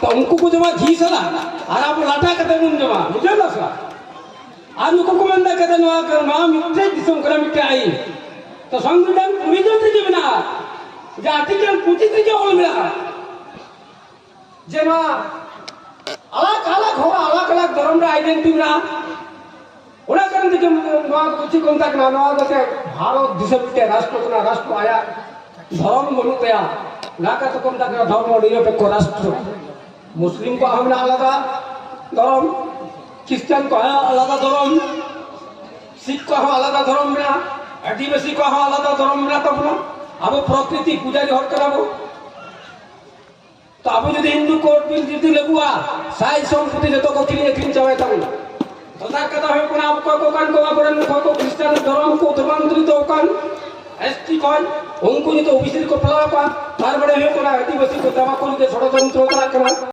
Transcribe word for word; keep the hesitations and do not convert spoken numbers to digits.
ᱛᱚ ᱩᱱᱠᱩ ᱠᱚ ᱡᱚᱢᱟ ᱜᱷᱤ ᱥᱟᱞᱟᱜ, ᱟᱨ ᱟᱵᱚ ᱞᱟᱴᱟ ᱠᱟᱛᱮ ᱵᱚᱱ ᱡᱚᱢᱟ, ᱵᱩᱡᱷᱟᱹᱣ ᱫᱟ ᱥᱮ? ᱟᱨ ᱱᱩᱠᱩ ᱠᱚ ᱢᱮᱱᱫᱟ ᱠᱟᱛᱮ ᱱᱚᱣᱟ, ᱱᱚᱣᱟ ᱢᱤᱫᱴᱮᱡ ᱫᱤᱥᱚᱢ ᱠᱟᱱᱟ, ᱢᱤᱫᱴᱮᱡ ᱟᱹᱭᱤᱱ᱾ ᱛᱚ ᱥᱚᱝᱵᱤᱫᱷᱟᱱ ᱠᱩᱲᱤ ᱡᱚᱱ ᱨᱮᱜᱮ ᱢᱮᱱᱟᱜᱼᱟ, ᱡᱮ ᱟᱨᱴᱤᱠᱮᱞ ᱯᱚᱸᱪᱤᱥ ᱨᱮᱜᱮ ᱚᱞ ᱢᱮᱱᱟᱜᱼᱟ ᱡᱮ ᱱᱚᱣᱟ ᱟᱞᱟᱜᱽ ᱟᱞᱟᱜᱽ ᱦᱚᱲ ᱟᱞᱟᱜᱽ ᱟᱞᱟᱜᱽ ᱫᱷᱚᱨᱚᱢ ᱨᱮ ᱟᱭᱰᱮᱱᱴᱤᱴᱤ ᱢᱮᱱᱟᱜᱼᱟ᱾ ᱚᱱᱟ ᱠᱟᱨᱚᱱ ᱛᱮᱜᱮ ᱱᱚᱣᱟ ᱫᱚ ᱪᱮᱫ ᱠᱚ ᱢᱮᱛᱟᱜ ᱠᱟᱱᱟ, ᱱᱚᱣᱟ ᱫᱚ ᱪᱮᱫ ᱵᱷᱟᱨᱚᱛ ᱫᱤᱥᱚᱢ ᱢᱤᱫᱴᱮᱱ ᱨᱟᱥᱴᱨᱚ ᱠᱟᱱᱟ, ᱨᱟᱥᱴᱨᱚ ᱟᱭᱟᱜ ᱫᱷᱚᱨᱚᱢ ᱵᱟᱹᱱᱩᱜ ᱛᱟᱭᱟ, ᱚᱱᱟ ᱠᱟᱛᱮ ᱠᱚ ᱢᱮᱛᱟᱜ ᱠᱟᱱᱟ ᱫᱷᱚᱨᱢᱚ ᱱᱤᱨᱚᱯᱮᱠᱠᱷᱚ ᱨᱟᱥᱴᱨᱚ᱾ ᱢᱩᱥᱞᱤᱢ ᱠᱚᱣᱟᱜ ᱦᱚᱸ ᱢᱮᱱᱟᱜᱼᱟ ᱟᱞᱟᱫᱟ ᱫᱷᱚᱨᱚᱢ, ᱠᱷᱨᱤᱥᱴᱟᱱ ᱠᱚᱣᱟᱜ ᱦᱚᱸ ᱟᱞᱟᱫᱟ ᱫᱷᱚᱨᱚᱢ, ᱥᱤᱠᱷ ᱠᱚᱣᱟᱜ ᱦᱚᱸ ᱟᱞᱟᱫᱟ ᱫᱷᱚᱨᱚᱢ ᱢᱮᱱᱟᱜᱼᱟ, ᱟᱹᱫᱤᱵᱟᱹᱥᱤ ᱠᱚᱣᱟᱜ ᱦᱚᱸ ᱟᱞᱟᱫᱟ ᱫᱷᱚᱨᱚᱢ ᱢᱮᱱᱟᱜ ᱛᱟᱵᱚᱱᱟ᱾ ᱟᱵᱚ ᱯᱨᱚᱠᱨᱤᱛᱤ ᱯᱩᱡᱟᱨᱤ ᱦᱚᱲ ᱠᱟᱱᱟ ᱵᱚ᱾ ᱛᱚ ᱟᱵᱚ ᱡᱩᱫᱤ ᱦᱤᱱᱫᱩ ᱠᱳᱰ ᱵᱤᱞ ᱡᱩᱫᱤ ᱞᱟᱹᱜᱩᱜᱼᱟ, ᱥᱟᱭ ᱥᱚᱢᱯᱚᱛᱤ ᱡᱚᱛᱚ ᱠᱚ ᱠᱤᱨᱤᱧ ᱟᱹᱠᱷᱨᱤᱧ ᱪᱟᱵᱟᱭ ᱛᱟᱵᱚᱱᱟ᱾ ᱫᱚᱥᱟᱨ ᱠᱟᱛᱷᱟ ᱦᱩᱭᱩᱜ ᱠᱟᱱᱟ, ᱚᱠᱚᱭ ᱠᱚ ᱠᱟᱱ ᱠᱚ ᱟᱵᱚᱨᱮᱱ ᱚᱠᱚᱭ ᱠᱚ ᱠᱷᱨᱤᱥᱴᱟᱱ ᱫᱷᱚᱨᱚᱢ ᱠᱚ ᱫᱷᱚᱨᱢᱟᱱᱛᱚᱨᱤᱛ ᱠᱟᱱ, ᱮᱥ ᱴᱤ ᱠᱷᱚᱱ ᱩᱱᱠᱩ ᱱᱤᱛᱚᱜ ᱳ ᱵᱤ ᱥᱤ ᱨᱮᱠᱚ ᱯᱷᱮᱞᱟᱣ ᱠᱚᱣᱟ᱾ ᱛᱟᱨᱯᱚᱨᱮ ᱦᱩᱭᱩᱜ ᱠᱟᱱᱟ ᱟᱹᱫᱤᱵᱟᱹᱥᱤ ᱠᱚ ᱫᱟᱵᱟ ᱠᱚ ᱱᱤᱛᱚᱜ ᱥᱚᱲᱚᱡᱚᱱᱛᱨᱚ ᱪᱟᱞᱟᱜ ᱠᱟᱱᱟ᱾